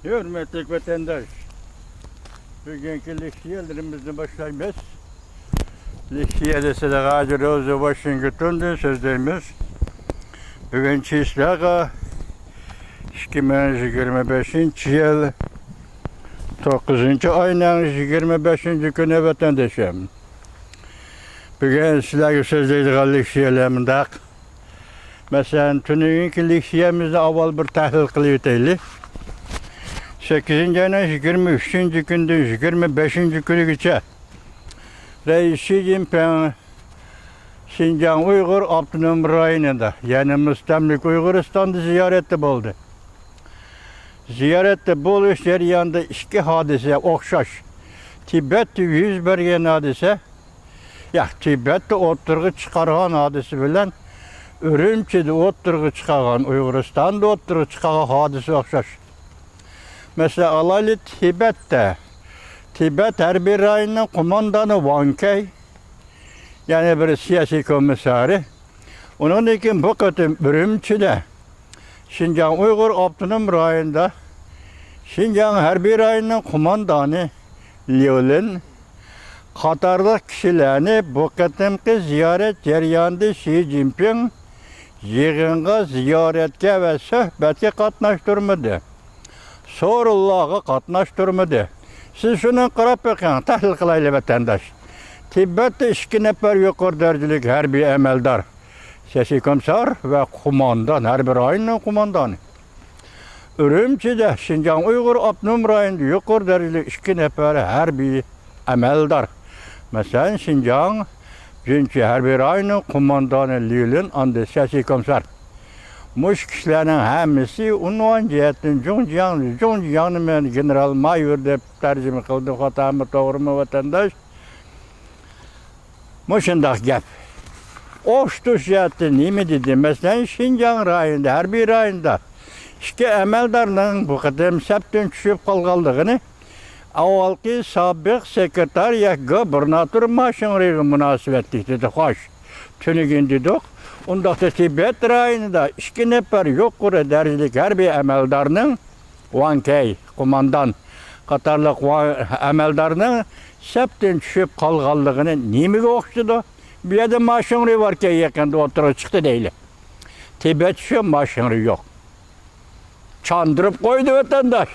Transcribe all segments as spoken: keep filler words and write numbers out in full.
ھۆرمەتلىك ۋەتەنداش، بۈگۈنكى لېكسىيەلىرىمىزنى باشلايمىز. لېكسىيەدە سىلەرگە ھازىر روزا ۋاشىنگتوندىن سۆزلەيمىز. بۈگۈن چىسلاغا ئىككى مىڭ يىگىرمە بەشىنچى يىل توققۇزىنچى ئاينىڭ يىگىرمە بەشىنچى كۈنى، ۋەتەندىشىم. بۈگۈن سىلەرگە سۆزلەيدىغان لېكسىيەلەر مۇنداق. مەسىلەن، تۈنۈگۈنكى لېكسىيەمىزنى ئاۋۋال بىر تەھلىل قىلىۋېتەيلى. سەككىزىنچى ئاينىڭ يىگىرمە ئۈچىنچى كۈنىدىن يىگىرمە بەشىنچى كۈنىگىچە رەئىس شى جىنپىڭ شىنجاڭ ئۇيغۇر ئاپتونوم رايونىدا، يەنى مۇستەملىكە ئۇيغۇرىستاندا زىيارەتتە بولدى. زىيارەتتە بولۇش جەريانىدا ئىككى ھادىسە ئوخشاش، تىبەتتە يۈز بەرگەن ھادىسە، ياق، تىبەتتە ئوتتۇرىغا چىقارغان ھادىسە بىلەن ئۈرۈمچىدە ئوتتۇرىغا چىقارغان، ئۇيغۇرىستاندا ئوتتۇرىغا چىقارغان ھادىسە ئوخشاش. مەسىلەن، ئالايلى، تىبەتتە، تىبەت ھەربىي رايونىنىڭ قوماندانى ۋاڭ كەي، يەنى بىر سىياسىي كومىسسارى، ئۇنىڭدىن كېيىن بۇ قېتىم ئۈرۈمچىدە شىنجاڭ ئۇيغۇر ئاپتونوم رايونىدا شىنجاڭ ھەربىي رايونىنىڭ قوماندانى ليۇ لىن قاتارلىق كىشىلەرنى بۇ قېتىمقى زىيارەت جەريانىدا شى جىنپىڭ يىغىنغا، زىيارەتكە ۋە سۆھبەتكە قاتناشتۇرمىدى. سورۇنلارغا قاتناشتۇرمىدى. سىز شۇنى قاراپ بېقىڭ، تەھلىل قىلايلى، ۋەتەنداش. تىبەتتە ئىككى نەپەر يۇقىرى دەرىجىلىك ھەربىي ئەمەلدار، سىياسىي كومىسسار ۋە قوماندان، ھەربىي رايوننىڭ قوماندانى. ئۈرۈمچىدە شىنجاڭ ئۇيغۇر ئاپتونوم رايونىدا يۇقىرى دەرىجىلىك ئىككى نەپەر ھەربىي ئەمەلدار، مەسىلەن، شىنجاڭ جۈنچى ھەربىي رايونىنىڭ قوماندانى ليۇ لىن، ئاندىن سىياسىي كومىسسار. مۇشۇ كىشىلەرنىڭ ھەممىسى ئۇنۋان جەھەتتىن جۇڭجياڭ، جۇڭجياڭنى مەن گېنېرال مايور دەپ تەرجىمە قىلدىم، خاتامۇ، توغرىمۇ، ۋەتەنداش؟ مۇشۇنداق گەپ. ئوخشىتىش جەھەتتە نېمە دېدى؟ مەسىلەن، شىنجاڭ رايونىدا، ھەربىي رايوندا ئىككى ئەمەلدارنىڭ بۇ قېتىم سەپتىن چۈشۈپ قالغانلىقىنى ئاۋۋالقى سابىق سېكرېتار ياكى گۇبېرناتور ما شىڭرىغا مۇناسىۋەتلىك دېدى. خوش، تۈنۈگۈن دېدۇق. ئۇنداقتا تىبەت رايونىدا ئىككى نەپەر يۇقىرى دەرىجىلىك ھەربىي ئەمەلدارنىڭ، ۋاڭ كەي، قوماندان قاتارلىق ۋاڭ ئەمەلدارنىڭ سەپتىن چۈشۈپ قالغانلىقىنى نېمىگە ئوخشىتىدۇ؟ بۇ يەردە ما شىڭرى باركەن، يېقىندا ئوتتۇرىغا چىقتى دەيلى. تىبەت شۇ، ما شىڭرى يوق. چاندۇرۇپ قويدى ۋەتەنداش.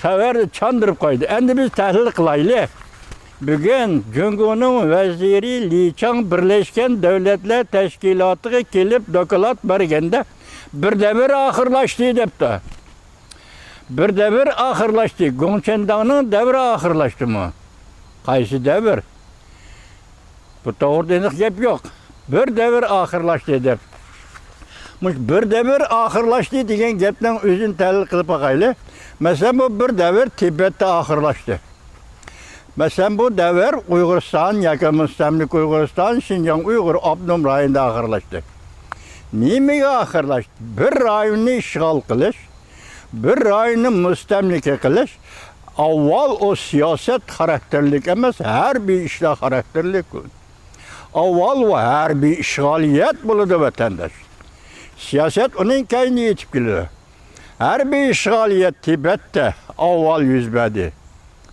خەۋەرنى چاندۇرۇپ قويدى. ئەمدى بىز تەھلىل قىلايلى. بۈگۈن جۇڭگونىڭ ۋەزىرى لى چاڭ بىرلەشكەن دۆلەتلەر تەشكىلاتىغا كېلىپ دوكلات بەرگەندە، بىر دەۋر ئاخىرلاشتى دەپتۇ. بىر دەۋر ئاخىرلاشتى. گوڭچەنداڭنىڭ دەۋرى ئاخىرلاشتىمۇ؟ قايسى دەۋر؟ بۇ توغرىدا ئېنىق گەپ يوق. بىر دەۋر ئاخىرلاشتى دەپ. مۇشۇ بىر دەۋر ئاخىرلاشتى دېگەن گەپنىڭ ئۆزىنى تەھلىل قىلىپ باقايلى. مەسىلەن، بۇ بىر دەۋر تىبەتتە ئاخىرلاشتى. مەسىلەن، بۇ دەۋر ئۇيغۇرىستان ياكى مۇستەملىكە ئۇيغۇرىستان، شىنجاڭ ئۇيغۇر ئاپتونوم رايونىدا ئاخىرلاشتى. نېمىگە ئاخىرلاشتى؟ بىر رايوننى ئىشغال قىلىش، بىر رايوننى مۇستەملىكە قىلىش، ئاۋۋال ئۇ سىياسەت خاراكتېرلىك ئەمەس، ھەربىي ئىشلار خاراكتېرلىك. ئاۋۋال ئۇ ھەربىي ئىشغالىيەت بولىدۇ، ۋەتەنداش. سىياسەت ئۇنىڭ كەينىدىن يېتىپ كېلىدۇ. ھەربىي ئىشغالىيەت تىبەتتە ئاۋۋال يۈز بەردى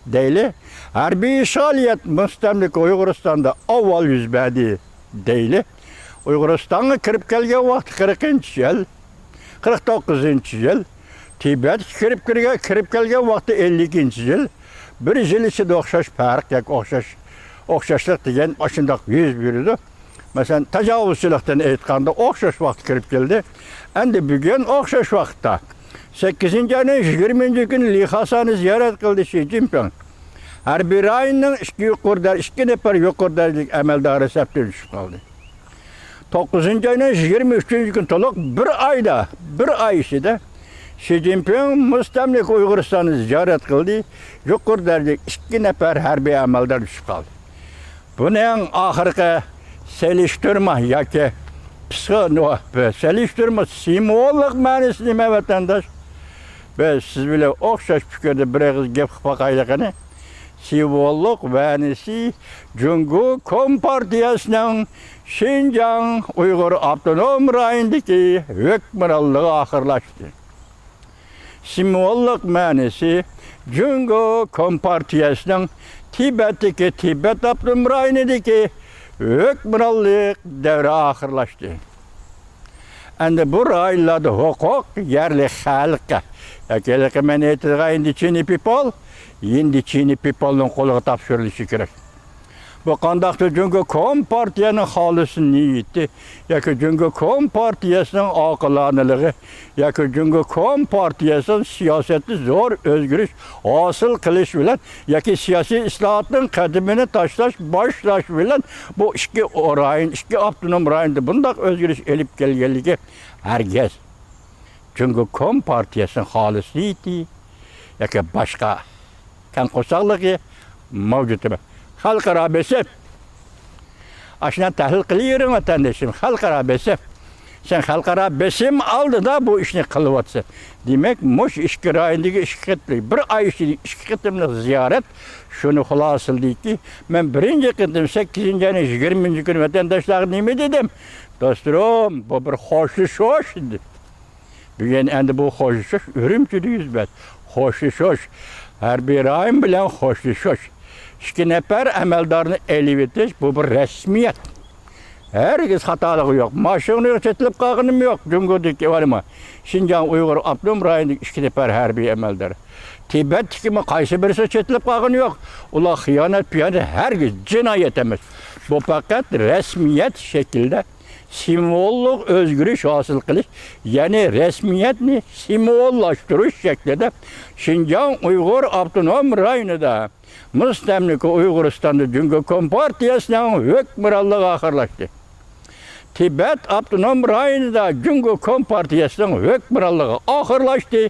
دەيلى. ھەربىي ئىشغالىيەت مۇستەملىكە ئۇيغۇرىستاندا ئاۋۋال يۈز بەردى دەيلى. ئۇيغۇرىستانغا كىرىپ كەلگەن ۋاقتى قىرىقىنچى يىل، قىرىق توققۇزىنچى يىل، تىبەتكە كىرىپ كىرگەن، كىرىپ كەلگەن ۋاقتى ئەللىكىنچى يىل. بىر يىل ئىچىدە ئوخشاش پەرق ياكى ئوخشاش، ئوخشاشلىق دېگەن ئاشۇنداق يۈز بېرىدۇ. مەسىلەن، تاجاۋۇزچىلىقتىن ئېيتقاندا، ئوخشاش ۋاقىتتا كىرىپ كەلدى. ئەمدى بۈگۈن ئوخشاش ۋاقىتتا، سەككىزىنچى ئاينىڭ يىگىرمىنچى كۈنى لى خاسانى زىيارەت قىلدى شى جىنپىڭ. ھەربىي رايوننىڭ ئىككى يۇقىرى دەر-، ئىككى نەپەر يۇقىرى دەرىجىلىك ئەمەلدارى سەپتىن چۈشۈپ قالدى. توققۇزىنچى ئاينىڭ يىگىرمە ئۈچىنچى كۈنى، تولۇق بىر ئايدا، بىر ئاي ئىچىدە شى جىنپىڭ مۇستەملىكە ئۇيغۇرىستاننى زىيارەت قىلدى. يۇقىرى دەرىجىلىك ئىككى نەپەر ھەربىي ئەمەلدار چۈشۈپ قالدى. بۇنىڭ ئاخىرقى سېلىشتۇرما ياكى پسىخو-، نو-، سېلىشتۇرما سىمۋوللۇق مەنىسى نېمە، ۋەتەنداش؟ بىز سىز بىلەن ئوخشاش پىكىردە بىر ئېغىز گەپ قىلىپ باقايلى قېنى. سىمۋوللۇق مەنىسى، جۇڭگو كومپارتىيەسىنىڭ شىنجاڭ ئۇيغۇر ئاپتونوم رايونىدىكى ھۆكۈمرانلىقى ئاخىرلاشتى. سىمۋوللۇق مەنىسى، جۇڭگو كومپارتىيەسىنىڭ تىبەتتىكى، تىبەت ئاپتونوم رايونىدىكى ھۆكۈمرانلىق دەۋرى ئاخىرلاشتى. ئەمدى بۇ رايونلاردا ھوقۇق يەرلىك خەلققە، ياكى ھېلىقى مەن ئېيتىدىغان ئىندىچىنى پىپول، ئىندىچىنى پىپولنىڭ قولىغا تاپشۇرۇلۇشى كېرەك. بۇ قانداقتۇر جۇڭگو كومپارتىيەنىڭ خالىس نىيىتى ياكى جۇڭگو كومپارتىيەسىنىڭ ئاقىلانىلىقى ياكى جۇڭگو كومپارتىيەسىنىڭ سىياسەتتە زور ئۆزگىرىش ھاسىل قىلىش بىلەن ياكى سىياسىي ئىسلاھاتنىڭ قەدىمىنى تاشلاش، باشلاش بىلەن بۇ ئىككى رايون، ئىككى ئاپتونوم رايوندا بۇنداق ئۆزگىرىش ئېلىپ كەلگەنلىكى ھەرگىز جۇڭگو كومپارتىيەسىنىڭ خالىس نىيىتى ياكى باشقا كەڭ قورساقلىقى مەۋجۇت ئەمەس. خەلقئارا بېسىم. ئاشۇنداق تەھلىل قىلىۋېرىڭ، ۋەتەندىشىم. خەلقئارا بېسىم. سەن خەلقئارا بېسىم ئالدىدا بۇ ئىشنى قىلىۋاتىسەن. دېمەك، مۇشۇ ئىككى رايوندىكى ئىككى قېتىملىق، بىر ئاي ئىچىدە ئىككى قېتىملىق زىيارەت شۇنى خۇلاسىلىدىكى، مەن بىرىنچى قېتىم سەككىزىنچى ئاينىڭ يىگىرمىنچى كۈنى ۋەتەنداشلارغا نېمە دېدىم؟ دوستلىرىم، بۇ بىر خوشلىشىش، دېدىم. بۈگۈن ئەمدى بۇ خوشلىشىش ئۈرۈمچىدە يۈز بەردى. خوشلىشىش، ھەربىي رايون بىلەن خوشلىشىش. ئىككى نەپەر ئەمەلدارنى ئېلىۋېتىش، بۇ بىر رەسمىيەت. ھەرگىز خاتالىقى يوق. ماشىنىغا چېتىلىپ قالغىنىم يوق. جۇڭگودىكى ئۇلىما، شىنجاڭ ئۇيغۇر ئاپتونوم رايونىدىكى ئىككى نەپەر ھەربىي ئەمەلدار. تىبەتتىكىمۇ قايسى بىرسى چېتىلىپ قالغىنى يوق. ئۇلار خىيانەت، پىيانەت، ھەرگىز جىنايەت ئەمەس. بۇ پەقەت رەسمىيەت شەكلىدە سىمۋوللۇق ئۆزگىرىش ھاسىل قىلىش، يەنى رەسمىيەتنى سىمۋوللاشتۇرۇش شەكلىدە شىنجاڭ ئۇيغۇر ئاپتونوم رايونىدا مۇستەملىكە ئۇيغۇرىستاندا جۇڭگو كومپارتىيەسىنىڭ ھۆكۈمرانلىقى ئاخىرلاشتى. تىبەت ئاپتونوم رايونىدا جۇڭگو كومپارتىيەسىنىڭ ھۆكۈمرانلىقى ئاخىرلاشتى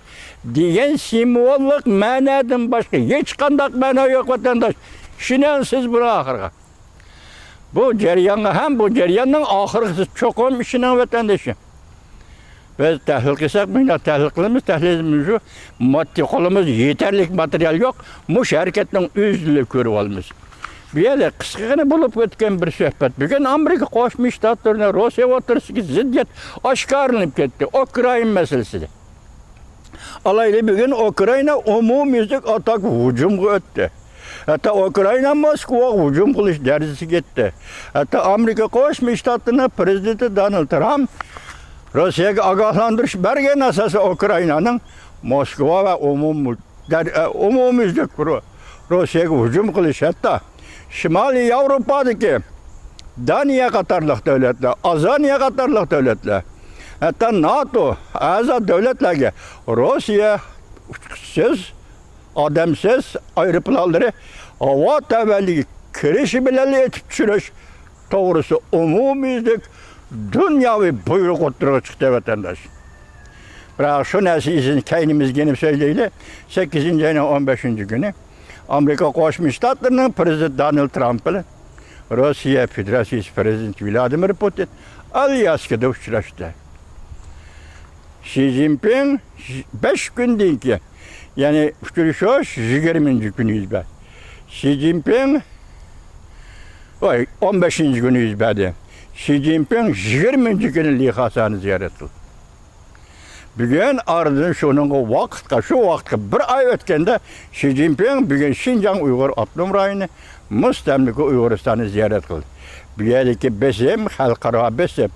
دېگەن سىمۋوللۇق مەنادىن باشقا ھېچقانداق مەنا يوق، ۋەتەنداش. ئىشىنىڭ سىز بۇنىڭ ئاخىرىغا. بۇ جەريانغا ھەم بۇ جەرياننىڭ ئاخىرغىسى چوقۇم ئىشىنىڭ، ۋەتەندىشىم. بىز تەھلىل قىلساق، مۇنداق تەھلىل قىلىمىز، تەھلىلىمىز شۇ، ماددىي قولىمىزدا يېتەرلىك ماتېرىيال يوق، مۇشۇ ھەرىكەتنىڭ ئۆزىدىلا كۆرۈپ ئالىمىز. بۇ يەردە قىسقىغىنە بولۇپ ئۆتكەن بىر سۆھبەت. بۈگۈن ئامېرىكا قوشما شتاتلىرى بىلەن روسىيە ئوتتۇرىسىدىكى زىددىيەت ئاشكارىلىنىپ كەتتى، ئۇكرائىنا مەسىلىسىدە. ئالايلى، بۈگۈن ئۇكرائىنا ئومۇميۈزلۈك ئاتاك ھۇجۇمغا ئۆتتى. ھەتتا ئۇكرائىنا موسكۋاغا ھۇجۇم قىلىش دەرىجىسىگە يەتتى. ھەتتا ئامېرىكا قوشما شتاتلىرىنىڭ پىرېزىدېنتى دونالد ترامپ روسىيەگە ئاگاھلاندۇرۇش بەرگەن ئاساستا ئۇكرائىنانىڭ موسكۋا ۋە ئومۇم-، دەر-، ئە، ئومۇميۈزلۈك رو-، روسىيەگە ھۇجۇم قىلىش، ھەتتا شىمالىي ياۋروپادىكى دانىيە قاتارلىق دۆلەتلەر، ئازانىيە قاتارلىق دۆلەتلەر، ھەتتا ناتو ئەزا دۆلەتلەرگە روسىيە ئۇچقۇچىسىز، ئادەمسىز ئايروپىلانلىرى ھاۋا تەۋەلىكىگە كىرىشى بىلەنلا ئېتىپ چۈشۈرۈش توغرىسىدا ئومۇميۈزلۈك دۇنياۋى بۇيرۇق ئوتتۇرىغا چىقتى، ۋەتەنداش. بىراق شۇ نەرسە ئىزىنى كەينىمىزگە يېنىپ سۆزلەيلى. سەككىزىنچى ئاينىڭ ئون بەشىنچى كۈنى ئامېرىكا قوشما شتاتلىرىنىڭ پىرېزىدېنتى دونالد ترامپ بىلەن روسىيە فېدېراتسىيىسى پىرېزىدېنتى ۋلادىمىر پۇتىن ئالياسكىدا ئۇچراشتى. شى جىنپىڭ بەش كۈندىن كېيىن، يەنى ئۇچرىشىش يىگىرمىنچى كۈنى يۈز بەردى. شى جىنپىڭ، ۋاي، ئون بەشىنچى كۈنى يۈز بەردى. شى جىنپىڭ يىگىرمىنچى كۈنى لى خاسانى زىيارەت قىلدى. بۈگۈن ئارىدىن شۇنىڭغا ۋاقىتقا، شۇ ۋاقىتقا بىر ئاي ئۆتكەندە، شى جىنپىڭ بۈگۈن شىنجاڭ ئۇيغۇر ئاپتونوم رايونى مۇستەملىكە ئۇيغۇرىستاننى زىيارەت قىلدى. بۇ يەردىكى بېسىم خەلقئارا بېسىم،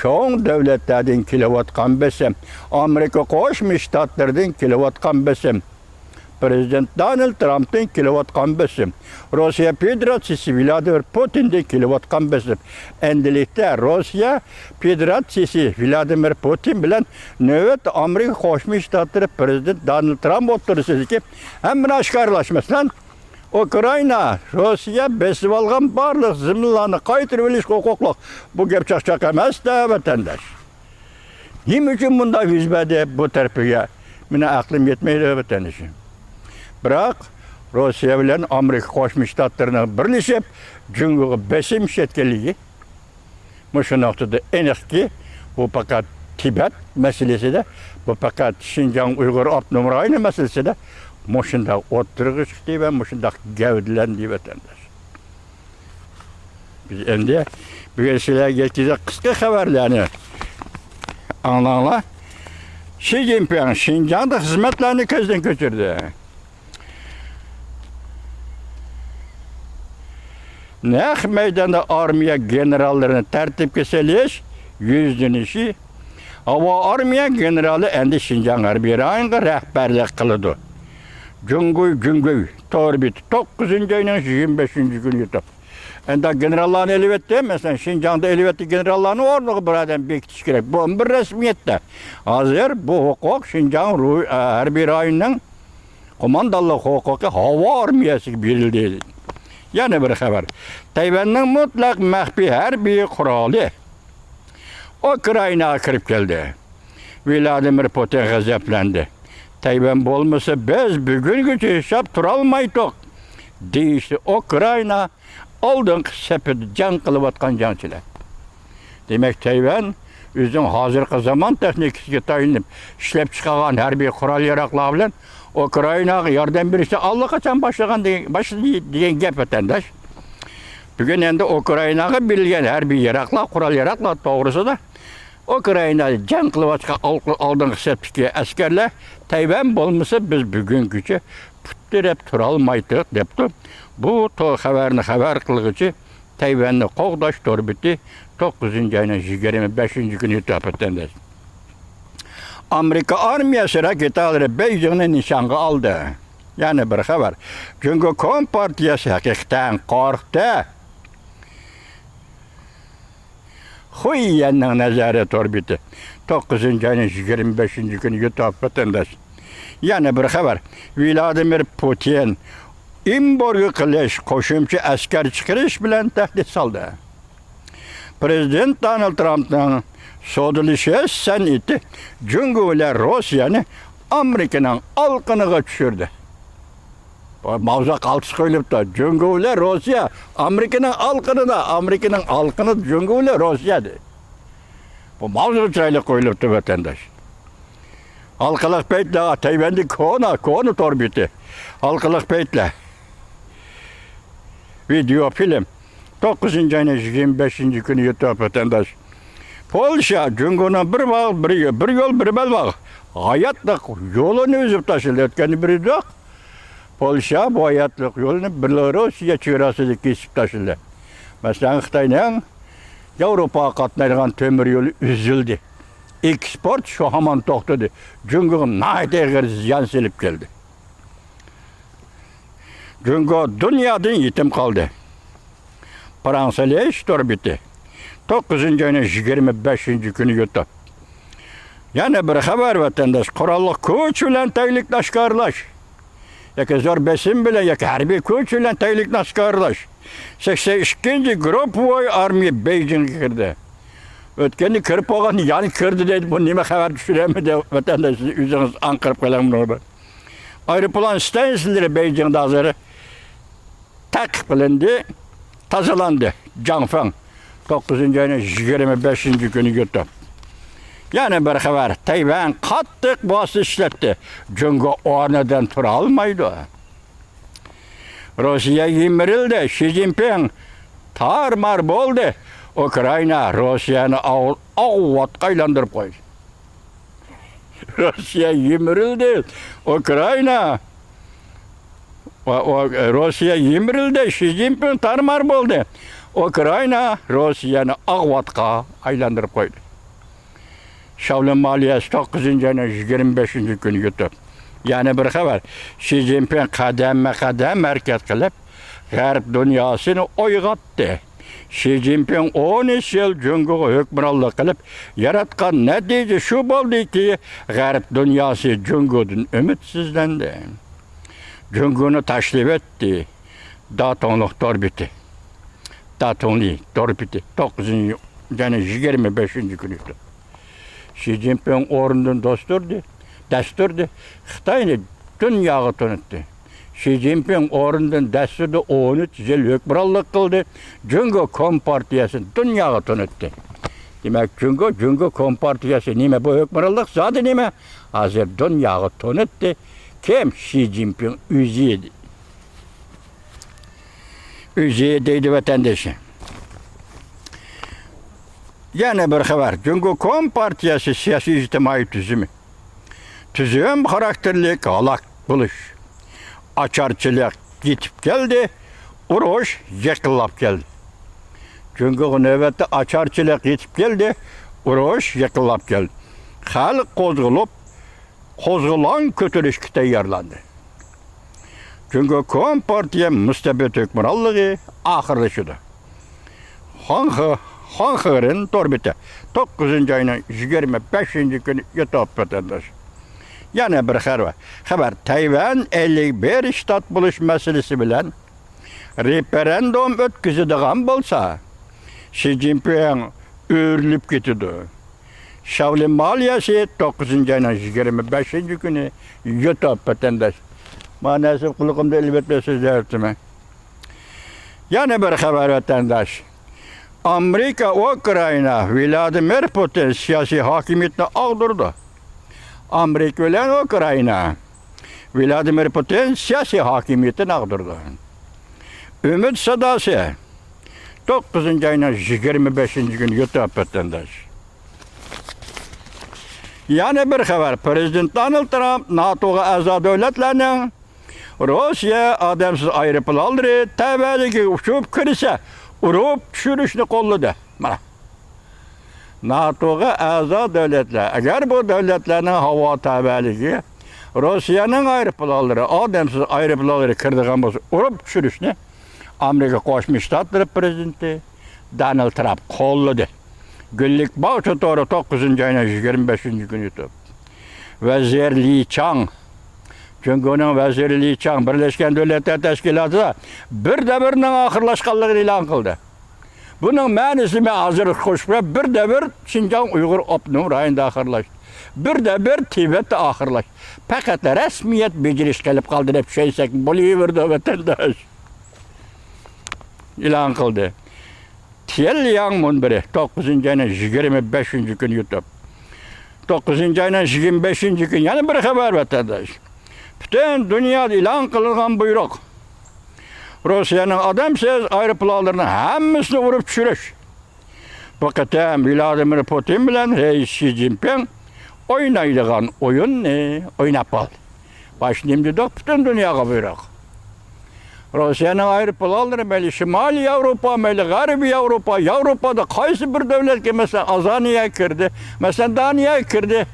چوڭ دۆلەتلەردىن كېلىۋاتقان بېسىم، ئامېرىكا قوشما شتاتلىرىدىن كېلىۋاتقان بېسىم، پىرېزىدېنت دونالد ترامپتىن كېلىۋاتقان بېسىم، روسىيە فېدېراتسىيىسى ۋلادىمىر پۇتىندىن كېلىۋاتقان بېسىم. ئەمدىلىكتە روسىيە فېدېراتسىيىسى ۋلادىمىر پۇتىن بىلەن نۆۋەتتە ئامېرىكا قوشما شتاتلىرى پىرېزىدېنت دونالد ترامپ ئوتتۇرىسىدىكى ھەممىنى ئاشكارىلاش، مەسىلەن، ئۇكرائىنا روسىيە بېسىۋالغان بارلىق زېمىنلارنى قايتۇرۇۋېلىشقا ھوقۇقلۇق. بۇ گەپ چاقچاق ئەمەس-دە، ۋەتەنداش. نېمە ئۈچۈن بۇنداق يۈز بەردى بۇ تەرىپىگە؟ مېنىڭ ئەقلىم يەتمەيدۇ، ۋەتەندىشىم. بىراق، روسىيە بىلەن ئامېرىكا قوشما شتاتلىرىنىڭ بىرلىشىپ جۇڭگوغا بېسىم ئىشلەتكەنلىكى مۇشۇ نۇقتىدا ئېنىقكى، بۇ پەقەت تىبەت مەسىلىسىدە، بۇ پەقەت شىنجاڭ ئۇيغۇر ئاپتونوم رايونى مەسىلىسىدە مۇشۇنداق ئوتتۇرىغا چىقتى ۋە مۇشۇنداق گەۋدىلەندى، ۋەتەنداش. بىز ئەمدى بۈگۈن سىلەرگە يەتكۈزگەن قىسقا خەۋەرلەرنى ئاڭلاڭلار. شى جىنپىڭ شىنجاڭدا خىزمەتلەرنى كۆزدىن كەچۈردى. نەق مەيداندا ئارمىيە گېنېراللىرىنى تەرتىپكە سېلىش يۈزلىنىشى. ھاۋا ئارمىيە گېنېرالى ئەمدى شىنجاڭ ھەربىي رايونىغا رەھبەرلىك قىلىدۇ. جۇڭگۇي جۇڭگۇي تور بېتى، توققۇزىنچى ئاينىڭ يىگىرمە بەشىنچى كۈنى يۇتۇپ. ئەمدى گېنېراللارنى ئېلىۋەتتى، مەسىلەن، شىنجاڭدا ئېلىۋەتتى گېنېراللارنى، ئورنىغا بىر ئادەم بېكىتىش كېرەك. بۇ بىر رەسمىيەتتە. ھازىر بۇ ھوقۇق شىنجاڭ ھەربىي رايونىنىڭ قوماندانلىق ھوقۇقى ھاۋا ئارمىيەسىگە بېرىلدى. يەنە بىر خەۋەر. تەيۋەننىڭ مۇتلەق مەخپىي ھەربىي قورالى ئۇكرائىناغا كىرىپ كەلدى. ۋلادىمىر پۇتىن غەزەپلەندى. تەيۋەن بولمىسا، بىز بۈگۈنگىچە ياشاپ تۇرالمايتتۇق، دېيىشتى ئۇكرائىنا ئالدىنقى سەپىدە جەڭ قىلىۋاتقان جەڭچىلەر. دېمەك، تەيۋەن ئۆزىنىڭ ھازىرقى زامان تېخنىكىسىگە تايىنىپ ئىشلەپ چىقارغان ھەربىي قورال-ياراغلار بىلەن ئۇكرائىناغا ياردەم بېرىشنى ئاللىقاچان باشلىغان دېگەن، باشلىدى دېگەن گەپ، ۋەتەنداش. بۈگۈن ئەمدى ئۇكرائىناغا بېرىلگەن ھەربىي ياراغلار، قورال-ياراغلار توغرىسىدا ئۇكرائىنادا جەڭ قىلىۋاتقان ئال-، ئالدىنقى سەپتىكى ئەسكەرلەر، تەيۋەن بولمىسا، بىز بۈگۈنگىچە پۇت تىرەپ تۇرالمايتتۇق، دەپتۇ. بۇ تو-، خەۋەرنى خەۋەر قىلغۇچى تەيۋەننى قوغداش تور بېتى، توققۇزىنچى ئاينىڭ يىگىرمە بەشىنچى كۈنى يۇتۇپ ئۆتەندى. ئامېرىكا ئارمىيەسى راكېتالىرى بېيجىڭنى نىشانغا ئالدى. يەنە بىر خەۋەر. جۇڭگو كومپارتىيەسى ھەقىقەتەن قورقتى. خۇييەننىڭ نەزەرى تور بېتى، توققۇزىنچى ئاينىڭ يىگىرمە بەشىنچى كۈنى يۇتۇپ ۋەتەنداش. يەنە بىر خەۋەر. ۋلادىمىر پۇتىن ئېمبارگو قىلىش، قوشۇمچە ئەسكەر چىقىرىش بىلەن تەھدىت سالدى. پىرېزىدېنت دونالد ترامپنىڭ سودىلىشىش سەنئىتى جۇڭگو بىلەن روسىيەنى ئامېرىكىنىڭ ئالىقىنىغا چۈشۈردى. بۇ ماۋزۇ قالتىس قويۇلۇپتۇ. جۇڭگو بىلەن روسىيە ئامېرىكىنىڭ ئالىقىنىدا، ئامېرىكىنىڭ ئالىقىنىدا جۇڭگو بىلەن روسىيە دەيدۇ. بۇ ماۋزۇ چىرايلىق قويۇلۇپتۇ، ۋەتەنداش. ھالقىلىق پەيتلەر، تەيۋەندىكى كونا، كونا تور بېتى. ھالقىلىق پەيتلەر. ۋىدېئو فىلىم. توققۇزىنچى ئاينىڭ يىگىرمە بەشىنچى كۈنى يۇتۇپ ۋەتەنداش. پولشا، جۇڭگونىڭ بىر باغ، بىر يو-، بىر يول، بىر بەلباغ ھاياتلىق يولىنى ئۈزۈپ تاشلىدى. ئۆتكەندە بىر ئىدۇق. پولشا بۇ ھاياتلىق يولىنى بېلاروسىيە چېگراسىدا كېسىپ تاشلىدى. مەسىلەن، خىتاينىڭ ياۋروپاغا قاتنايدىغان تۆمۈر يولى ئۈزۈلدى. ئېكسپورت شۇ ھامان توختىدى. جۇڭگوغا ناھايىتى ئېغىر زىيان سېلىپ كەلدى. جۇڭگو دۇنيادىن يېتىم قالدى. پىرەڭ سېلىش تور بېتى، توققۇزىنچى ئاينىڭ يىگىرمە بەشىنچى كۈنى يۇتۇپ. يەنە بىر خەۋەر، ۋەتەنداش. قوراللىق كۈچ بىلەن تەگلىكنى ئاشكارىلاش ياكى زور بېسىم بىلەن ياكى ھەربىي كۈچ بىلەن تەگلىكنى ئاشكارىلاش. سەكسەن ئىككىنچى گۇرۇپپىۋاي ئارمىيە بېيجىڭغا كىردى. ئۆتكەندە كىرىپ بولغان، يەنە كىردى دەيدۇ. بۇ نېمە خەۋەر، چۈشىنەلمىدىم، ۋەتەنداش، سىز ئۆزىڭىز ئاڭقىرىپ قېلىڭ بۇنىڭغا. ئايروپىلان ستانسىيەلىرى بېيجىڭدا ھازىر تەقىپ قىلىندى، تازىلاندى. جاڭ فېڭ، توققۇزىنچى ئاينىڭ يىگىرمە بەشىنچى كۈنى يۇتۇپ. يەنە بىر خەۋەر، تەيۋەن قاتتىق ۋاسىتە ئىشلەتتى. جۇڭگو ئورنىدىن تۇرالمايدۇ. روسىيە يىمىرىلدى، شى جىنپىڭ تارمار بولدى. ئۇكرائىنا روسىيەنى ئاۋ-، ئاۋاتقا ئايلاندۇرۇپ قويدى. روسىيە يىمىرىلدى. ئۇكرائىنا، ۋە-، ۋە-، روسىيە يىمىرىلدى. شى جىنپىڭ تارمار بولدى. ئۇكرائىنا روسىيەنى ئاغۋاتقا ئايلاندۇرۇپ قويدى. شاۋلىن مالىيەسى توققۇزىنچى ئاينىڭ يىگىرمە بەشىنچى كۈنى يۇتۇپ. يەنە بىر خەۋەر. شى جىنپىڭ قەدەممۇ قەدەم ھەرىكەت قىلىپ، غەرب دۇنياسىنى ئويغاتتى. شى جىنپىڭ ئون ئۈچ يىل جۇڭگوغا ھۆكۈمرانلىق قىلىپ ياراتقان نەتىجە شۇ بولدىكى، غەرب دۇنياسى جۇڭگودىن ئۈمىدسىزلەندى. جۇڭگونى تاشلىۋەتتى. داتۇڭلۇق تور بېتى. داتۇڭلى تور بېتى. توققۇزىنچى ئاينىڭ يىگىرمە بەشىنچى كۈنى. شى جىنپىڭ ئورنىدىن دەس تۇردى، دەس تۇردى. خىتاينى دۇنياغا تونۇتتى. شى جىنپىڭ ئورنىدىن دەس تۇردى، ئون ئۈچ يىل ھۆكۈمرانلىق قىلدى. جۇڭگو كومپارتىيەسىنى دۇنياغا تونۇتتى. دېمەك، جۇڭگو، جۇڭگو كومپارتىيەسى نېمە؟ بۇ ھۆكۈمرانلىق زادى نېمە؟ ھازىر دۇنياغا تونۇتتى. كىم؟ شى جىنپىڭ ئۆزى. ئۆزى دەيدۇ ۋەتەندىشى. يەنە بىر خەۋەر. جۇڭگو كومپارتىيەسى سىياسىي ئىجتىمائىي تۈزۈمى. تۈزۈم خاراكتېرلىك ھالاك بولۇش، ئاچارچىلىق يېتىپ كەلدى، ئۇرۇش يېقىنلاپ كەلدى. جۇڭگوغا نۆۋەتتە ئاچارچىلىق يېتىپ كەلدى، ئۇرۇش يېقىنلاپ كەلدى. خەلق قوزغىلىپ، قوزغىلاڭ كۆتۈرۈشكە تەييارلاندى. جۇڭگو كومپارتىيە مۇستەبىت ھۆكۈمرانلىقى ئاخىرلىشىدۇ. خۇاڭخې، خۇاڭخېرېن تور بېتى، توققۇزىنچى ئاينىڭ يىگىرمە بەشىنچى كۈنى يۇتۇپ ۋەتەنداش. يەنە بىر خەۋەر، خەۋەر، تەيۋەن ئەللىك بىر شتات بولۇش مەسىلىسى بىلەن رېفېرېندۇم ئۆتكۈزىدىغان بولسا، شى جىنپىڭ ئۆرۈلۈپ كېتىدۇ. شاۋلىن مالىيەسى توققۇزىنچى ئاينىڭ يىگىرمە بەشىنچى كۈنى يۇتۇپ ۋەتەنداش. مانا نەسىب قۇلىقىمدا ئېلىۋېتىپ سۆزلەۋاتىمەن. يەنە بىر خەۋەر ۋەتەنداش. ئامېرىكا ئۇكرائىنا، ۋلادىمىر پۇتىن سىياسىي ھاكىمىيىتىنى ئاغدۇرىدۇ. ئامېرىكا بىلەن ئۇكرائىنا، ۋلادىمىر پۇتىن سىياسىي ھاكىمىيىتىنى ئاغدۇرىدۇ. ئۈمىد ساداسى، توققۇزىنچى ئاينىڭ يىگىرمە بەشىنچى كۈنى يۇتۇپ ۋەتەنداش. يەنە بىر خەۋەر، پىرېزىدېنت دونالد ترامپ ناتوغا ئەزا دۆلەتلەرنىڭ روسىيە ئادەمسىز ئايروپىلانلىرى تەۋەلىكىگە ئۇچۇپ كىرسە، ئۇرۇپ چۈشۈرۈشنى قوللىدى. مانا. ناتوغا ئەزا دۆلەتلەر، ئەگەر بۇ دۆلەتلەرنىڭ ھاۋا تەۋەلىكىگە روسىيەنىڭ ئايروپىلانلىرى، ئادەمسىز ئايروپىلانلىرى كىرىدىغان بولسا، ئۇرۇپ چۈشۈرۈشنى ئامېرىكا قوشما شتاتلىرى پىرېزىدېنتى دونالد ترامپ قوللىدى. گۈللۈك باغچە تورى توققۇزىنچى ئاينىڭ يىگىرمە بەشىنچى كۈنى يۇتۇپ. ۋەزىر لى چاڭ، جۇڭگونىڭ ۋەزىرى لى چاڭ بىرلەشكەن دۆلەتلەر تەشكىلاتىدا بىر دەۋرنىڭ ئاخىرلاشقانلىقىنى ئېلان قىلدى. بۇنىڭ مەنىسى مەن ھازىر قوشۇپ بېرەي، بىر دەۋر شىنجاڭ ئۇيغۇر ئاپتونوم رايونىدا ئاخىرلاشتى. بىر دەۋر تىبەتتە ئاخىرلاشتى. پەقەت رەسمىيەت بېجىرىش قېلىپ قالدى دەپ چۈشەنسەك بولۇۋېرىدۇ، ۋەتەنداش. ئېلان قىلدى. تيەنلياڭ مۇنبىرى، توققۇزىنچى ئاينىڭ يىگىرمە بەشىنچى كۈنى يۇتۇپ. توققۇزىنچى ئاينىڭ يىگىرمە بەشىنچى كۈنى يەنە بىر خەۋەر، ۋەتەنداش. پۈتۈن دۇنيادا ئېلان قىلىنغان بۇيرۇق. روسىيەنىڭ ئادەمسىز ئايروپىلانلىرىنىڭ ھەممىسىنى ئۇرۇپ چۈشۈرۈش. بۇ قېتىم ۋلادىمىر پۇتىن بىلەن رەئىس شى جىنپىڭ ئوينايدىغان ئويۇننى ئويناپ بولدى. باشتا نېمە دېدۇق؟ پۈتۈن دۇنياغا بۇيرۇق. روسىيەنىڭ ئايروپىلانلىرى مەيلى شىمالىي ياۋروپا، مەيلى غەربىي ياۋروپا، ياۋروپادا قايسى بىر دۆلەتكە، مەسىلەن، ئازانىيەگە كىردى، مەسىلەن، دانىيەگە كىردى.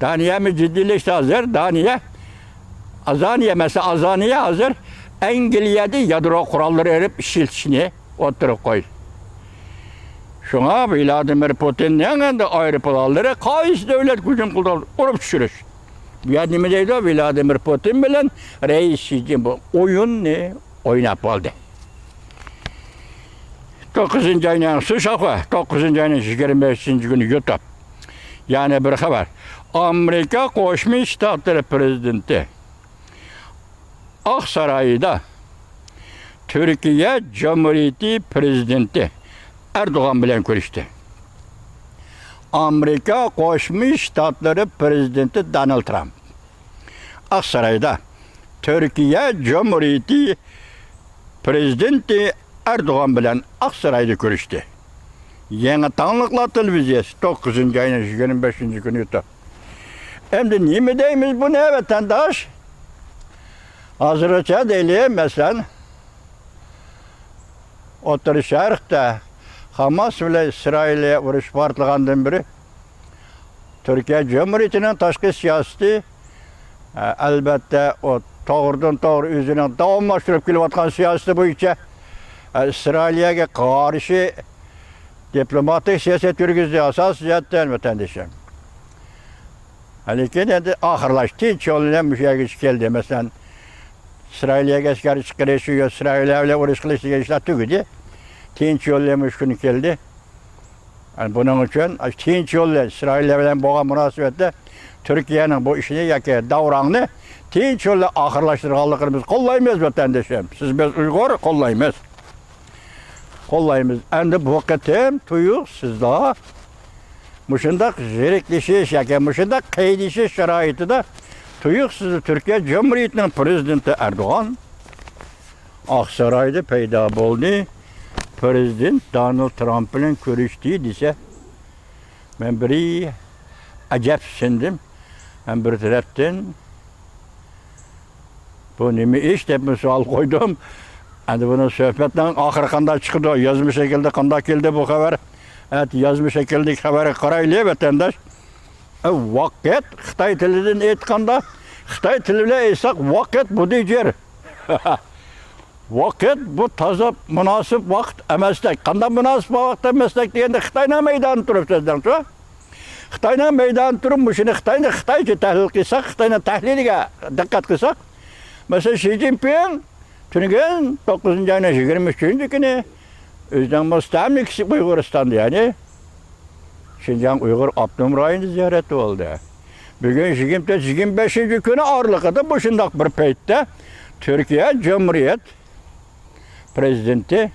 دانىيەمۇ جىددىيلەشتى ھازىر. دانىيە، ئازانىيە، مەسىلەن، ئازانىيە ھازىر ئەنگلىيەدە يادرو قوراللىرى ئېلىپ ئىشلىتىشنى ئوتتۇرىغا قويدى. شۇڭا ۋلادىمىر پۇتىننىڭ ئەمدى ئايروپىلانلىرى قايسى دۆلەتكە ھۇجۇم قىلدى، ئۇرۇپ چۈشۈرۈش. بۇ يەردە نېمە دەيدۇ؟ ۋلادىمىر پۇتىن بىلەن رەئىس شى جىنپىڭ ئويۇننى ئويناپ بولدى. توققۇزىنچى ئاينىڭ سۇشاخۇ، توققۇزىنچى ئاينىڭ يىگىرمە بەشىنچى كۈنى يۇتۇپ. يەنە بىر خەۋەر. ئامېرىكا قوشما شتاتلىرى پىرېزىدېنتى ئاق سارايدا تۈركىيە جۇمھۇرىيىتى پىرېزىدېنتى ئەردوغان بىلەن كۆرۈشتى. ئامېرىكا قوشما شتاتلىرى پىرېزىدېنتى دونالد ترامپ ئاق سارايدا تۈركىيە جۇمھۇرىيىتى پىرېزىدېنتى ئەردوغان بىلەن ئاق سارايدا كۆرۈشتى. يېڭى تاڭلىقلار تېلېۋىزىيەسى، توققۇزىنچى ئاينىڭ يىگىرمە بەشىنچى كۈنى يۇتۇپ. ئەمدى نېمە دەيمىز بۇنى، ۋەتەنداش؟ ھازىرغىچە دەيلى، مەسىلەن، ئوتتۇرا شەرقتە خاماس بىلەن ئىسرائىلىيە ئۇرۇشى پارتلىغاندىن بېرى، تۈركىيە جۇمھۇرىيىتىنىڭ تاشقى سىياسىتى، ئە، ئەلۋەتتە، ئۇ توغرىدىن توغرا ئۆزىنىڭ داۋاملاشتۇرۇپ كېلىۋاتقان سىياسىتى بويىچە، ئە، ئىسرائىلىيەگە قارشى دىپلوماتىك سىياسەت يۈرگۈزدى، ئاساسىي جەھەتتىن، ۋەتەندىشىم. لېكىن ئەمدى ئاخىرلاشتى، تىنچ يول بىلەن مۇشۇ يەرگىچە كەلدى. مەسىلەن، ئىسرائىلىيەگە ئەسكەر چىقىرىش، ئىسرائىلىيە بىلەن ئۇرۇش قىلىش دېگەن ئىشلار تۈگىدى. تىنچ يول بىلەن مۇشۇ كۈنى كەلدى. يەنى بۇنىڭ ئۈچۈن، ئاشۇ تىنچ يول بىلەن ئىسرائىلىيە بىلەن بولغان مۇناسىۋەتتە تۈركىيەنىڭ بۇ ئىشىنى ياكى داۋراڭنى تىنچ يول بىلەن ئاخىرلاشتۇرغانلىقىنى بىز قوللايمىز، ۋەتەندىشىم. سىز، بىز ئۇيغۇر قوللايمىز. قوللايمىز. ئەمدى بۇ قېتىم تۇيۇقسىزلا مۇشۇنداق زېرىكلىشىش ياكى مۇشۇنداق قىينىشىش شارائىتىدا تۇيۇقسىزلا تۈركىيە جۇمھۇرىيىتىنىڭ پىرېزىدېنتى ئەردوغان ئاقسارايدا پەيدا بولدى. پىرېزىدېنت دونالد ترامپ بىلەن كۆرۈشتى دېسە، مەن بىر ئەجەبسىندىم. ھەم بىر تەرەپتىن، بۇ نېمە ئىش دەپ سوئال قويدۇم. ئەمدى بۇنىڭ سۆھبەتنىڭ ئاخىرى قانداق چىقىدۇ؟ يازما شەكىلدە قانداق كەلدى بۇ خەۋەر؟ ئەتە يازما شەكىلدىكى خەۋەرگە قارايلى، ۋەتەنداش. ئە، ۋاقىت، خىتاي تىلىدىن ئېيتقاندا، خىتاي تىلى بىلەن ئېيتساق، ۋاقىت بۇ دېجېر. ۋاقىت بۇ تازا مۇناسىپ ۋاقىت ئەمەستەك. قانداق مۇناسىپ ۋاقىت ئەمەستەك دېگەندە، خىتاينىڭ مەيدانىدا تۇرۇپ سۆزلەڭچۇ. خىتاينىڭ مەيدانىدا تۇرۇپ مۇشۇنى خىتاينى خىتايچە تەھلىل قىلساق، خىتاينىڭ تەھلىلىگە دىققەت قىلساق، مەسىلەن، شى جىنپىڭ تۈنۈگۈن توققۇزىنچى ئاينىڭ يىگىرمە ئۈچىنچى كۈنى ئۆزىنىڭ مۇستەملىكىسى ئۇيغۇرىستاندا، يەنى شىنجاڭ ئۇيغۇر ئاپتونوم رايونىدا زىيارەتتە بولدى. بۈگۈن يىگىرمە تۆت، يىگىرمە بەشىنچى كۈنى ئارىلىقىدا مۇشۇنداق بىر پەيتتە تۈركىيە جۇمھۇرىيەت پرېزىدېنتى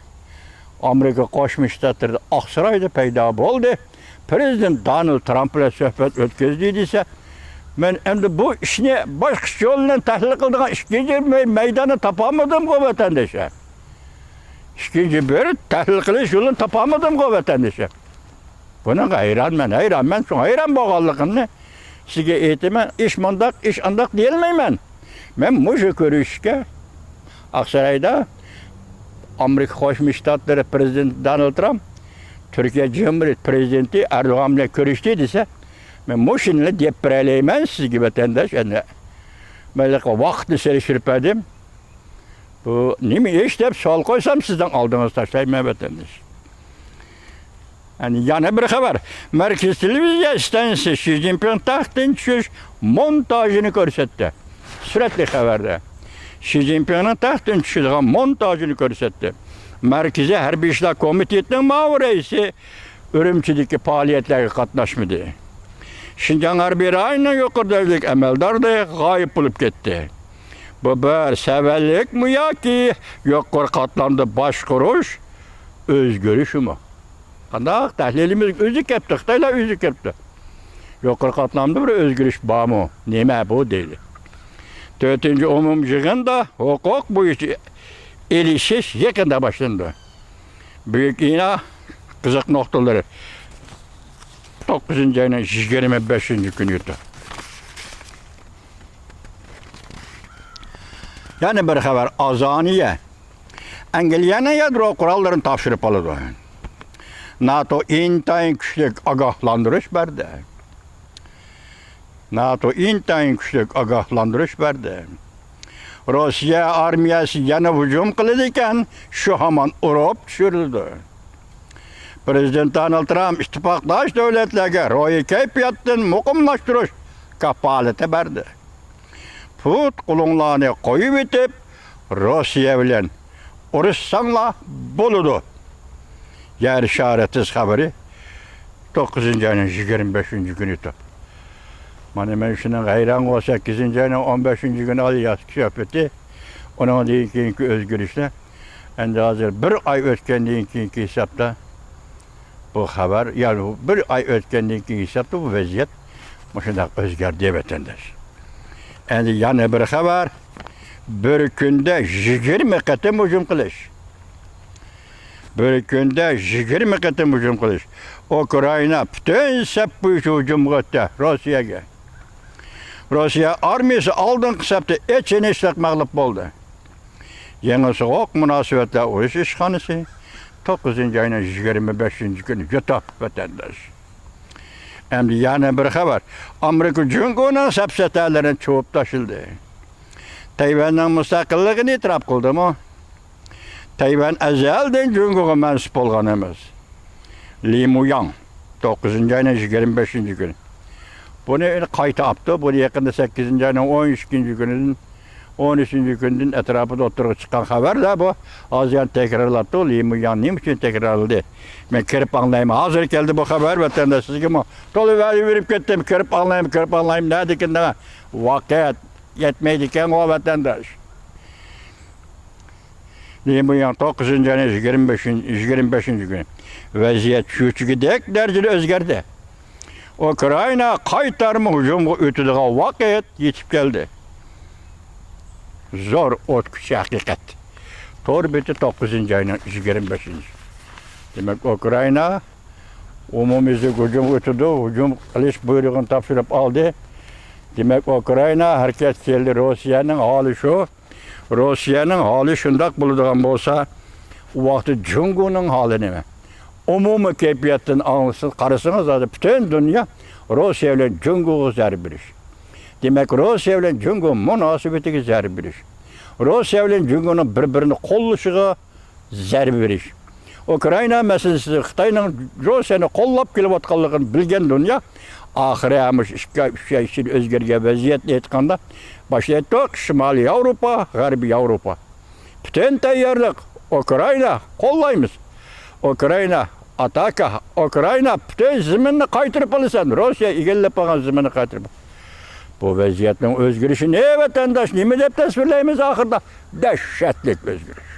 ئامېرىكا قوشما شتاتلىرىدا ئاقسارايدا پەيدا بولدى. پرېزىدېنت دونالد ترامپ بىلەن سۆھبەت ئۆتكۈزدى دېسە، مەن ئەمدى بۇ ئىشنى باشقىچە يول بىلەن تەھلىل قىلىدىغان ئىككىنچى مەي-، مەيداننى تاپالمىدىمغۇ، ۋەتەنداشلار. ئىككىنچى بىر تەھلىل قىلىش يولىنى تاپالمىدىمغۇ، ۋەتەنداشلار. بۇنىڭغا ھەيرانمەن، ھەيرانمەن. شۇڭا ھەيران بولغانلىقىمنى سىزگە ئېيتىمەن. ئىش مۇنداق، ئىش ئانداق دېيەلمەيمەن. مەن مۇشۇ كۆرۈشۈشكە ئاقسارايدا ئامېرىكا قوشما شتاتلىرى پرېزىدېنتى دونالد ترامپ تۈركىيە جۇمھۇرىيەت پرېزىدېنتى ئەردوغان بىلەن كۆرۈشتى دېسە، مەن مۇشۇنى دەپ بېرەلەيمەن سىزگە، ۋەتەنداش. ئەنە، مەن ۋاقىتنى سېلىشتۇرۇپ بەردىم. بۇ نېمە ئىش دەپ سوئال قويسام، سىزنىڭ ئالدىڭىزغا تاشلايمەن، ۋەتەنداش. ئەنە يەنە بىر خەۋەر. مەركىزىي تېلېۋىزىيە ئىستانسىسى شى جىنپىڭ تەختتىن چۈشۈش مونتاژىنى كۆرسەتتى. سۈرەتلىك خەۋەردە شى جىنپىڭنىڭ تەختتىن چۈشىدىغان مونتاژىنى كۆرسەتتى. مەركىزىي ھەربىي ئىشلار كومىتېتىنىڭ مۇئاۋىن رەئىسى ئۈرۈمچىدىكى پائالىيەتلەرگە قاتناشمىدى. شىنجاڭ ھەربىي رايونىنىڭ يۇقىرى دەرىجىلىك ئەمەلدارى غايىب بولۇپ كەتتى. بۇ بىر سەۋەنلىكمۇ ياكى يۇقىرى قاتلامدا باشقۇرۇش ئۆزگىرىشىمۇ؟ قانداق تەھلىلىمىز ئۆزى كەپتۇ، خىتايلار ئۆزى كەپتۇ. يۇقىرى قاتلامدا بىر ئۆزگىرىش بارمۇ؟ نېمە بۇ دەيلى. تۆتىنچى ئومۇميىغىندا ھوقۇق بويىچە ئېلىشىش يېقىندا باشلىنىدۇ. بۈيۈك ئىنا قىزىق نۇقتىلىرى توققۇزىنچى ئاينىڭ يىگىرمە بەشىنچى كۈنى ئۆتتى. يەنە بىر خەۋەر، ئازانىيە ئەنگلىيەنىڭ يادرو قوراللىرىنى تاپشۇرۇپ ئالىدۇ. ناتو ئىنتايىن كۈچلۈك ئاگاھلاندۇرۇش بەردى. ناتو ئىنتايىن كۈچلۈك ئاگاھلاندۇرۇش بەردى. روسىيە ئارمىيەسى يەنە ھۇجۇم قىلىدىكەن، شۇ ھامان ئۇرۇپ چۈشۈرۈلىدۇ. پرېزىدېنت دونالد ترامپ ئىتتىپاقداش دۆلەتلەرگە روھىي كەيپىياتتىن مۇقىملاشتۇرۇش كاپالىتى بەردى. پۇت قولۇڭلارنى قويۇۋېتىپ، روسىيە بىلەن ئۇرۇشساڭلار بولىدۇ. يەر شارى تېز خەۋىرى، توققۇزىنچى ئاينىڭ يىگىرمە بەشىنچى كۈنى ئۆتۈپ. مانا مەن شۇنىڭغا ھەيران، سەككىزىنچى ئاينىڭ ئون بەشىنچى كۈنى ئالىياسكى سۆھبىتى، ئۇنىڭدىن كېيىنكى ئۆزگىرىشلەر. ئەمدى ھازىر بىر ئاي ئۆتكەندىن كېيىنكى ھېسابتا بۇ خەۋەر، يەنى بۇ بىر ئاي ئۆتكەندىن كېيىن ھېسابتا بۇ ۋەزىيەت مۇشۇنداق ئۆزگەردى، ۋەتەنداش. ئەمدى يەنە بىر خەۋەر، بىر كۈندە يىگىرمە قېتىم ھۇجۇم قىلىش. بىر كۈندە يىگىرمە قېتىم ھۇجۇم قىلىش. ئۇكرائىنا پۈتۈن سەپ بويىچە ھۇجۇمغا ئۆتتى روسىيەگە. روسىيە ئارمىيىسى ئالدىنقى سەپتە ئېچىنىشلىق مەغلۇپ بولدى. يېڭى سوغۇق مۇناسىۋەتلەر ئۇرۇش ئىشخانىسى توققۇزىنچى ئاينىڭ يىگىرمە بەشىنچى كۈنى يوتاپ، ۋەتەنداش. ئەمدى يەنە بىر خەۋەر. ئامېرىكا جۇڭگونىڭ سەپسەتەلىرىنى چۇۋۇپ تاشلىدى. تەيۋەننىڭ مۇستەقىللىقىنى ئېتىراپ قىلدىمۇ؟ تەيۋەن ئەزەلدىن جۇڭگوغا مەنسۇپ بولغان ئەمەس. لى مۇياڭ، توققۇزىنچى ئاينىڭ يىگىرمە بەشىنچى كۈنى. بۇنى ئەنە قايتا ئاپتۇ. بۇنى يېقىندا سەككىزىنچى ئاينىڭ ئون ئىككىنچى كۈنىدىن، ئون ئۈچىنچى كۈنىدىن ئەتراپىدا ئوتتۇرىغا چىققان خەۋەرلەر بۇ. ھازىر يەنە تەكرارلاپتۇ. لى مۇياڭ نېمە ئۈچۈن تەكرارلىدى؟ مەن كىرىپ ئاڭلايمەن. ھازىر كەلدى بۇ خەۋەر، ۋەتەنداش. سىزگىمۇ تولا ۋەدە بېرىپ كەتتىم. كىرىپ ئاڭلايمەن، كىرىپ ئاڭلايمەن. نەدىكىن دەڭە؟ ۋاقىت يەتمەيدىكەنغۇ، ۋەتەنداش. لى مۇياڭ توققۇزىنچى ئاينىڭ يىگىرمە بەشىنچى، يىگىرمە بەشىنچى كۈنى ۋەزىيەت چۆچۈگۈدەك دەرىجىدە ئۆزگەردى. ئۇكرائىنا قايتارما ھۇجۇمغا ئۆتىدىغان ۋاقىت يېتىپ كەلدى. زور ئوت كۈچى ھەقىقەت. تور بېتى توققۇزىنچى ئاينىڭ يىگىرمە بەشىنچى. دېمەك، ئۇكرائىنا ئومۇميۈزلۈك ھۇجۇمغا ئۆتىدۇ. ھۇجۇم قىلىش بۇيرۇقىنى تاپشۇرۇپ ئالدى. دېمەك، ئۇكرائىنا ھەرىكەت كېلدى. روسىيەنىڭ ھالى شۇ. روسىيەنىڭ ھالى شۇنداق بولىدىغان بولسا، ئۇ ۋاقىتتا جۇڭگونىڭ ھالى نېمە؟ ئومۇمىي كەيپىياتتىن ئاڭلىسىڭىز، قارىسىڭىز، ھازىر پۈتۈن دۇنيا روسىيە بىلەن جۇڭگوغا زەربە بېرىش. دېمەك، روسىيە بىلەن جۇڭگو مۇناسىۋىتىگە زەربە بېرىش. روسىيە بىلەن جۇڭگونىڭ بىر-بىرىنى قوللىشىغا زەربە بېرىش. ئۇكرائىنا مەسىلىسىدە خىتاينىڭ روسىيەنى قوللاپ كېلىۋاتقانلىقىنى بىلگەن دۇنيا ئاخىرى ھە مۇشۇ ئىككى ئاي، ئۈچ ئاي ئىچىدە ئۆزگەرگەن ۋەزىيەتنى ئېيتقاندا، باشتا ئېيتتۇق، شىمالىي ياۋروپا، غەربىي ياۋروپا. پۈتۈن تەييارلىق، ئۇكرائىنا قوللايمىز. ئۇكرائىنا ئاتاكا، ئۇكرائىنا پۈتۈن زېمىننى قايتۇرۇپ ئالىسەن، روسىيە ئىگىلەپ ئالغان زېمىننى قايتۇرۇپ. بۇ ۋەزىيەتنىڭ ئۆزگىرىشىنى ۋەتەنداش نېمە دەپ تەسۋىرلەيمىز ئاخىرىدا؟ دەھشەتلىك ئۆزگىرىش.